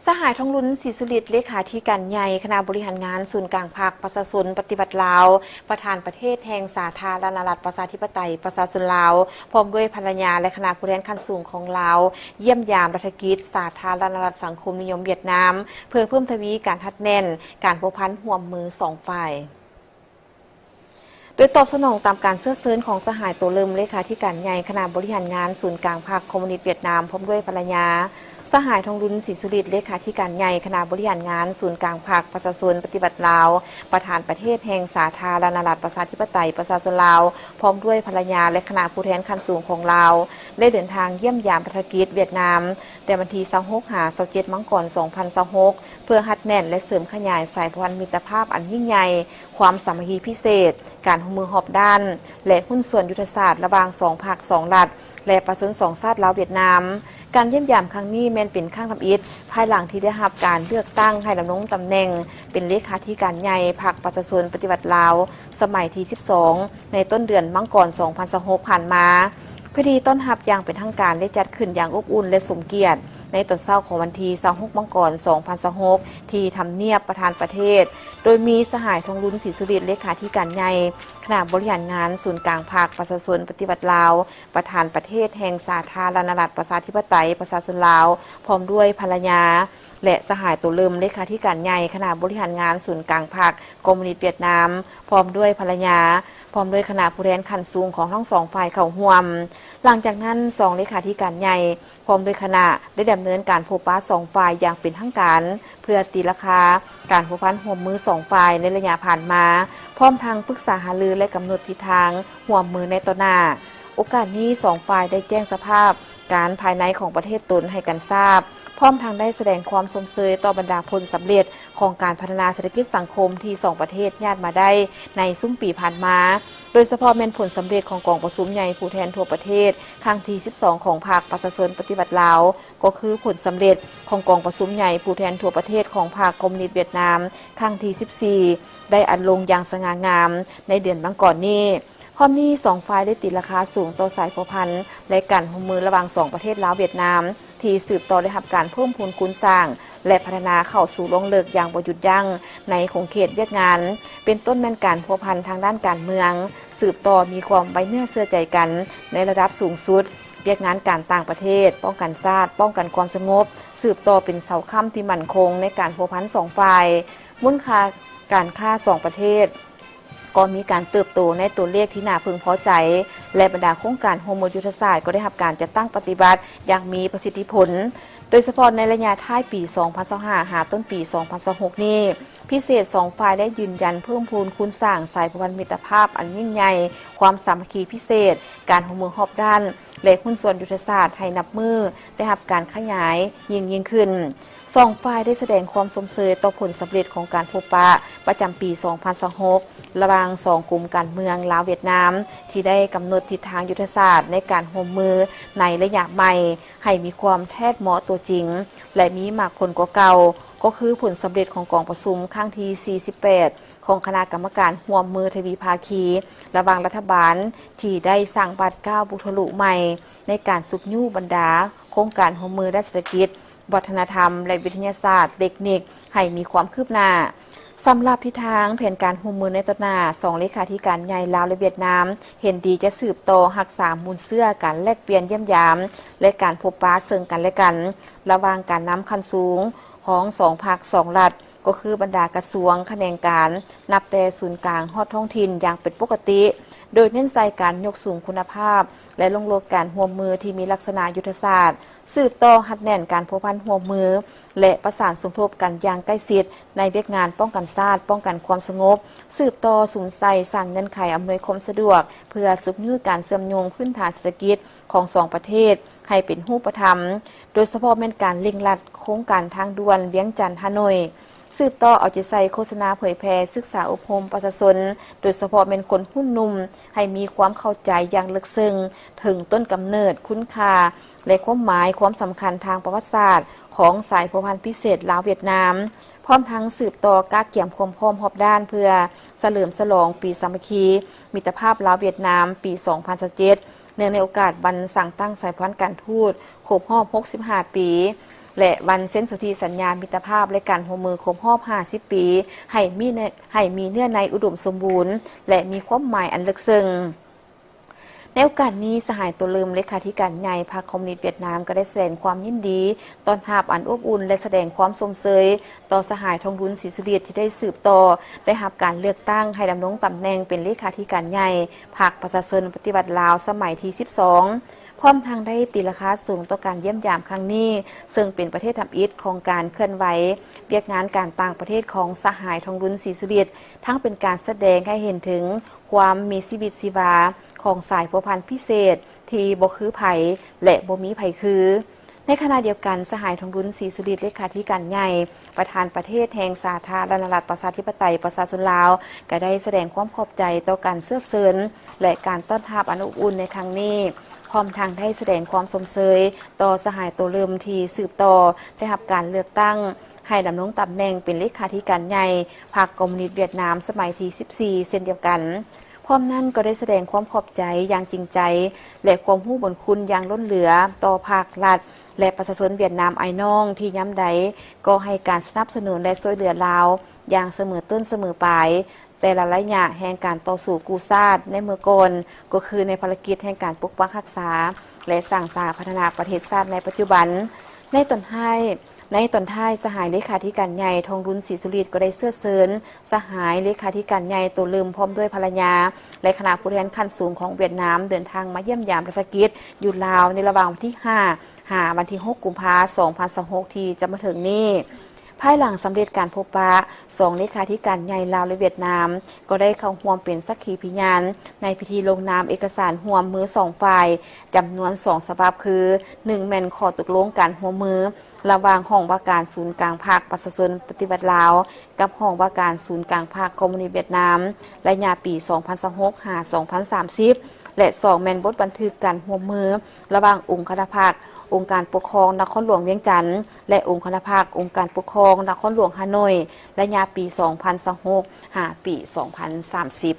ສະຫາຍ ທອງລຸນ ສີສຸລິດ ເລຂາທິການໃຫຍ່ຄະນະບໍລິຫານງານສູນກາງພັກປະຊາຊົນປະຕິວັດລາວ, ປະທານປະເທດແຫ່ງສາທາລະນະລັດປະຊາທິປະໄຕປະຊາຊົນລາວ, ພ້ອມດ້ວຍພັນລະຍາ ແລະ ຄະນະຜູ້ແທນຂັ້ນສູງຂອງລາວ ຢ້ຽມຢາມລັດຖະກິດສາທາລະນະລັດສັງຄົມນິຍົມຫວຽດນາມ ເພື່ອເພີ່ມທະວີການຮັດແໜ້ນການພົວພັນຮ່ວມມືສອງຝ່າຍ. ໂດຍຕອບສະໜອງຕາມການເຊື້ອເຊີນຂອງສະຫາຍ ໂຕເລີມ ເລຂາທິການໃຫຍ່ຄະນະບໍລິຫານງານສູນກາງພັກຄອມມູນິດຫວຽດນາມ ພ້ອມດ້ວຍພັນລະຍາ, ສະຫາຍ ທອງລຸນ ສີສຸລິດ ເລຂາທິການໃຫຍ່ຄະນະບໍລິຫານງານສູນກາງພັກປະຊາຊົນປະຕິວັດລາວ, ປະທານປະເທດແຫ່ງສາທາລະນະລັດປະຊາທິປະໄຕປະຊາຊົນລາວ, ພ້ອມດ້ວຍພັນລະຍາ ແລະ ຄະນະຜູ້ແທນຂັ້ນສູງຂອງລາວ ໄດ້ເດີນທາງຢ້ຽມຢາມລັດຖະກິດຫວຽດນາມ ແຕ່ວັນທີຊາວຫົກ ຫາ ຊາວເຈັດ ມັງກອນ ສອງພັນຊາວຫົກ ເພື່ອຮັດແໜ້ນ ແລະ ເສີມຂະຫຍາຍສາຍພັນມິດຕະພາບອັນຍິ່ງໃຫຍ່, ຄວາມສາມັກຄີພິເສດ, ການຮ່ວມມືຮອບດ້ານ ແລະ ຫຸ້ນສ່ວນຍຸດທະສາດລະຫວ່າງສອງພັກສອງລັດ ແລະ ປະຊາຊົນສອງຊາດລາວ-ຫວຽດນາມ. ການຢ້ຽມຢາມຄັ້ງນີ້ແມ່ນເປັນຄັ້ງທຳອິດ ພາຍຫຼັງທີ່ໄດ້ຮັບການເລືອກຕັ້ງໃຫ້ດຳລົງຕຳແໜ່ງເປັນເລຂາທິການໃຫຍ່ພັກປະຊາຊົນປະຕິວັດລາວ ສະໄໝທີສິບສອງ ໃນຕົ້ນເດືອນມັງກອນ ສອງພັນຊາວຫົກ ຜ່ານມາ. ພິທີຕ້ອນຮັບຢ່າງເປັນທາງການໄດ້ຈັດຂຶ້ນຢ່າງອົບອຸ່ນ ແລະ ສົມກຽດ ໃນຕອນເຊົ້າຂອງວັນທີຊາວຫົກ ມັງກອນ ສອງພັນຊາວຫົກ ທີ່ທຳນຽບປະທານປະເທດ, ໂດຍມີສະຫາຍ ທອງລຸນ ສີສຸລິດ ເລຂາທິການໃຫຍ່ຄະນະບໍລິຫານງານສູນກາງພັກປະຊາຊົນປະຕິວັດລາວ, ປະທານປະເທດແຫ່ງສາທາລະນະລັດປະຊາທິປະໄຕປະຊາຊົນລາວ, ພ້ອມດ້ວຍພັນລະຍາ ແລະ ສະຫາຍ ໂຕເລີມ ເລຂາທິການໃຫຍ່ຄະນະບໍລິຫານງານສູນກາງພັກຄອມມູນິດຫວຽດນາມ, ພ້ອມດ້ວຍພັນລະຍາ, ພ້ອມດ້ວຍຄະນະຜູ້ແທນຂັ້ນສູງຂອງທັງສອງຝ່າຍເຂົ້າຮ່ວມ. ຫຼັງຈາກນັ້ນ ສອງເລຂາທິການໃຫຍ່ ພ້ອມດ້ວຍຄະນະ ໄດ້ດຳເນີນການພົບປະສອງຝ່າຍຢ່າງເປັນທາງການ ເພື່ອຕີລາຄາການພົວພັນຮ່ວມມືສອງຝ່າຍໃນໄລຍະຜ່ານມາ, ພ້ອມທັງປຶກສາຫາລື ແລະ ກຳນົດທິດທາງຮ່ວມມືໃນຕໍ່ໜ້າ. ໂອກາດນີ້ ສອງຝ່າຍໄດ້ແຈ້ງສະພາບການພາຍໃນຂອງປະເທດຕົນໃຫ້ກັນຊາບ, ພ້ອມທັງໄດ້ສະແດງຄວາມຊົມເຊີຍຕໍ່ບັນດາຜົນສຳເລັດຂອງການພັດທະນາເສດຖະກິດສັງຄົມທີ່ສອງປະເທດຍາດມາໄດ້ໃນຊຸມປີຜ່ານມາ, ໂດຍສະເພາະແມ່ນຜົນສຳເລັດຂອງກອງປະຊຸມໃຫຍ່ຜູ້ແທນທົ່ວປະເທດຄັ້ງທີສິບສອງຂອງພັກປະຊາຊົນປະຕິວັດລາວ, ກໍຄືຜົນສຳເລັດຂອງກອງປະຊຸມໃຫຍ່ຜູ້ແທນທົ່ວປະເທດຂອງພັກຄອມມູນິດຫວຽດນາມຄັ້ງທີສິບສີ່ ໄດ້ອັດລົງຢ່າງສະຫງ່າງາມໃນເດືອນມັງກອນນີ້. ພ້ອມນີ້ ສອງຝ່າຍໄດ້ຕີລາຄາສູງຕໍ່ສາຍພົວພັນ ແລະ ການຮ່ວມມືລະຫວ່າງສອງປະເທດລາວ-ຫວຽດນາມ ທີ່ສືບຕໍ່ໄດ້ຮັບການເພີ່ມພູນຄູນສ້າງ ແລະ ພັດທະນາເຂົ້າສູ່ລວງເລິກຢ່າງບໍ່ຢຸດຢັ້ງໃນຂົງເຂດວຽກງານ, ເປັນຕົ້ນແມ່ນການພົວພັນທາງດ້ານການເມືອງ, ສືບຕໍ່ມີຄວາມໄວ້ເນື້ອເຊື່ອໃຈກັນໃນລະດັບສູງສຸດ, ວຽກງານການຕ່າງປະເທດ, ປ້ອງກັນຊາດ, ປ້ອງກັນຄວາມສະຫງົບ, ສືບຕໍ່ເປັນເສົາຄ້ຳທີ່ໝັ້ນຄົງໃນການພົວພັນສອງຝ່າຍ. ມູນຄ່າການຄ້າສອງປະເທດ ກໍມີການເຕີບໂຕໃນຕົວເລກທີ່ໜ້າເພິ່ງພໍໃຈ ແລະ ບັນດາໂຄງການຮ່ວມມືຍຸດທະສາດກໍໄດ້ຮັບການຈັດຕັ້ງປະຕິບັດຢ່າງມີປະສິດທິຜົນ, ໂດຍສະເພາະໃນໄລຍະທ້າຍປີສອງພັນຊາວຫ້າ ຫາຕົ້ນປີສອງພັນຊາວຫົກນີ້, ພິເສດສອງຝ່າຍໄດ້ຢືນຢັນເພີ່ມພູນຄູນສ້າງສາຍພົວພັນມິດຕະພາບອັນຍິ່ງໃຫຍ່, ຄວາມສາມັກຄີພິເສດ, ການຮ່ວມມືຮອບດ້ານ ແລະ ຫຸ້ນສ່ວນຍຸດທະສາດໃຫ້ນັບມື້ໄດ້ຮັບການຂະຫຍາຍຍິ່ງໆຂຶ້ນ. ສອງຝ່າຍໄດ້ສະແດງຄວາມຊົມເຊີຍຕໍ່ຜົນສຳເລັດຂອງການພົບປະປະຈຳປີສອງພັນຊາວຫົກ ລະຫວ່າງສອງກຸ່ມການເມືອງລາວ-ຫວຽດນາມ ທີ່ໄດ້ກຳນົດທິດທາງຍຸດທະສາດໃນການຮ່ວມມືໃນໄລຍະໃໝ່ ໃຫ້ມີຄວາມແທດເໝາະຕົວຈິງ ແລະ ມີໝາກຜົນກວ່າເກົ່າ, ກໍຄືຜົນສຳເລັດຂອງກອງປະຊຸມຄັ້ງທີສີ່ສິບແປດ ຂອງຄະນະກຳມະການຮ່ວມມືທະວີພາຄີລະຫວ່າງລັດຖະບານ ທີ່ໄດ້ສ້າງບາດກ້າວບຸກທະລຸໃໝ່ໃນການຊຸກຍູ້ບັນດາໂຄງການຮ່ວມມືດ້ານເສດຖະກິດ, ວັດທະນະທຳ ແລະ ວິທະຍາສາດເຕັກນິກໃຫ້ມີຄວາມຄືບໜ້າ. ສຳລັບທິດທາງແຜນການຮ່ວມມືໃນຕໍ່ໜ້າ, ສອງເລຂາທິການໃຫຍ່ລາວ ແລະ ຫວຽດນາມ ເຫັນດີຈະສືບຕໍ່ຮັກສາມູນເຊື້ອການແລກປ່ຽນຢ້ຽມຢາມ ແລະ ການພົບປະເຊິ່ງກັນ ແລະ ກັນ ລະຫວ່າງການນຳຂັ້ນສູງຂອງສອງພັກສອງລັດ, ກໍຄືບັນດາກະຊວງ, ຂະແໜງການ, ນັບແຕ່ສູນກາງຮອດທ້ອງຖິ່ນຢ່າງເປັນປົກກະຕິ, ໂດຍເນັ້ນໃສ່ການຍົກສູງຄຸນນະພາບ ແລະ ລົງລົດການຮ່ວມມືທີ່ມີລັກສະນະຍຸດທະສາດ, ສືບຕໍ່ຮັດແໜ້ນການພົວພັນຮ່ວມມື ແລະ ປະສານສົມທົບກັນຢ່າງໃກ້ຊິດໃນວຽກງານປ້ອງກັນຊາດ, ປ້ອງກັນຄວາມສະຫງົບ, ສືບຕໍ່ສຸມໃສ່ສ້າງເງື່ອນໄຂອຳນວຍຄວາມສະດວກ ເພື່ອຊຸກຍູ້ການເຊື່ອມໂຍງພື້ນຖານເສດຖະກິດຂອງສອງປະເທດໃຫ້ເປັນຮູບປະທຳ, ໂດຍສະເພາະແມ່ນການເລັ່ງລັດໂຄງການທາງດ່ວນວຽງຈັນ-ຮ່າໂນ້ຍ. ສືບຕໍ່ເອົາໃຈໃສ່ໂຄສະນາເຜີຍແຜ່, ສຶກສາອົບຮົມປະຊາຊົນ, ໂດຍສະເພາະແມ່ນຄົນຮຸ່ນໜຸ່ມ ໃຫ້ມີຄວາມເຂົ້າໃຈຢ່າງເລິກເຊິ່ງເຖິງຕົ້ນກຳເນີດ, ຄຸນຄ່າ ແລະ ຄວາມໝາຍຄວາມສຳຄັນທາງປະຫວັດສາດຂອງສາຍພົວພັນພິເສດລາວ-ຫວຽດນາມ, ພ້ອມທັງສືບຕໍ່ກະກຽມຄວາມພ້ອມຮອບດ້ານເພື່ອສະເຫຼີມສະຫຼອງປີສາມັກຄີມິດຕະພາບລາວ-ຫວຽດນາມ ປີສອງພັນຊາວເຈັດ ເນື່ອງໃນໂອກາດວັນສ້າງຕັ້ງສາຍພັນການທູດຄົບຮອບຫົກສິບຫ້າປີ. ແລະ ວັນເຊັນສົນທິສັນຍາມິດຕະພາບ ແລະ ການຮ່ວມມືຄົບຮອບຫ້າສິບປີ ໃຫ້ມີເນື້ອ ໃຫ້ມີເນື້ອໃນອຸດົມສົມບູນ ແລະ ມີຄວາມໝາຍອັນເລິກເຊິ່ງ. ໃນໂອກາດນີ້, ສະຫາຍ ໂຕເລີມ ເລຂາທິການໃຫຍ່ພັກຄອມມູນິດຫວຽດນາມ ກໍໄດ້ສະແດງຄວາມຍິນດີຕ້ອນຮັບອັນອົບອຸ່ນ ແລະ ສະແດງຄວາມຊົມເຊີຍຕໍ່ສະຫາຍ ທອງລຸນ ສີສຸລິດ ທີ່ໄດ້ສືບຕໍ່ ໄດ້ຮັບການເລືອກຕັ້ງໃຫ້ດຳລົງຕຳແໜ່ງເປັນເລຂາທິການໃຫຍ່ພັກປະຊາຊົນປະຕິວັດລາວ ສະໄໝທີສິບສອງ ພ້ອມທັງໄດ້ຕີລາຄາສູງຕໍ່ການຢ້ຽມຢາມຄັ້ງນີ້, ເຊິ່ງເປັນປະເທດທຳອິດຂອງການເຄື່ອນໄຫວວຽກງານການຕ່າງປະເທດຂອງສະຫາຍ ທອງລຸນ ສີສຸລິດ, ທັງເປັນການສະແດງໃຫ້ເຫັນເຖິງຄວາມມີຊີວິດຊີວາຂອງສາຍພົວພັນພິເສດທີ່ບໍ່ຄືໃຜ ແລະ ບໍ່ມີໃຜຄື. ໃນຂະນະດຽວກັນ, ສະຫາຍ ທອງລຸນ ສີສຸລິດ ເລຂາທິການໃຫຍ່ ປະທານປະເທດແຫ່ງສາທາລະນະລັດ ປະຊາທິປະໄຕ ປະຊາຊົນລາວ ກໍໄດ້ສະແດງຄວາມຂອບໃຈຕໍ່ການເຊື້ອເຊີນ ແລະ ການຕ້ອນຮັບອັນອົບອຸ່ນໃນຄັ້ງນີ້, ພ້ອມທັງໄດ້ສະແດງຄວາມຊົມເຊີຍຕໍ່ສະຫາຍ ໂຕເລີມ ທີ່ສືບຕໍ່ໄດ້ຮັບການເລືອກຕັ້ງໃຫ້ດຳລົງຕຳແໜ່ງເປັນເລຂາທິການໃຫຍ່ພັກຄອມມູນິດຫວຽດນາມ ສະໄໝທີສິບສີ່ ເຊັ່ນດຽວກັນ. ພ້ອມນັ້ນກໍໄດ້ສະແດງຄວາມຂອບໃຈຢ່າງຈິງໃຈ ແລະ ຄວາມຮູ້ບຸນຄຸນຢ່າງລົ້ນເຫຼືອຕໍ່ພັກ, ລັດ ແລະ ປະຊາຊົນຫວຽດນາມອ້າຍນ້ອງ ທີ່ຍາມໃດກໍໃຫ້ການສະໜັບສະໜູນ ແລະ ຊ່ວຍເຫຼືອລາວຢ່າງສະເໝີຕົ້ນສະເໝີປາຍ, ແຕ່ລະໄລຍະແຫ່ງການຕໍ່ສູ້ກູ້ຊາດໃນເມື່ອກ່ອນ, ກໍຄືໃນພາລະກິດແຫ່ງການປົກປັກຮັກສາ ແລະ ສ້າງສາພັດທະນາປະເທດຊາດໃນປັດຈຸບັນ. ໃນຕອນທ້າຍ, ໃນຕອນທ້າຍ, ສະຫາຍເລຂາທິການໃຫຍ່ ທອງລຸນ ສີສຸລິດ ກໍໄດ້ເຊື້ອເຊີນສະຫາຍເລຂາທິການໃຫຍ່ ໂຕເລີມ ພ້ອມດ້ວຍພັນລະຍາ ແລະ ຄະນະຜູ້ແທນຂັ້ນສູງຂອງຫວຽດນາມ ເດີນທາງມາຢ້ຽມຢາມລາຊະກິດຢູ່ລາວ ໃນລະຫວ່າງວັນທີຫ້າ ຫາວັນທີຫົກ ກຸມພາ ສອງພັນຊາວຫົກ ທີ່ຈະມາເຖິງນີ້. ພາຍຫຼັງສຳເລັດການພົບປະ, ສອງເລຂາທິການໃຫຍ່ລາວ ແລະ ຫວຽດນາມ ກໍໄດ້ເຂົ້າຮ່ວມເປັນສັກຂີພິຍານໃນພິທີລົງນາມເອກະສານຮ່ວມມືສອງຝ່າຍ ຈຳນວນສອງສະບັບ ຄື ໜຶ່ງ ແມ່ນຂໍ້ຕົກລົງການຮ່ວມມືລະຫວ່າງຫ້ອງວ່າການສູນກາງພັກປະຊາຊົນປະຕິວັດລາວ ກັບຫ້ອງວ່າການສູນກາງພັກຄອມມູນິດຫວຽດນາມ ໄລຍະປີສອງພັນຊາວຫົກ ຫາ ສອງພັນສາມສິບ ແລະ ສອງ ແມ່ນບົດບັນທຶກການຮ່ວມມືລະຫວ່າງອົງຄະນະພັກອົງການປົກຄອງນະຄອນຫຼວງວຽງຈັນ ແລະ ອົງຄະນະພັກອົງການປົກຄອງນະຄອນຫຼວງຮ່າໂນ້ຍ ໄລຍະປີສອງພັນຊາວຫົກ ຫາ ປີສອງພັນສາມສິບ.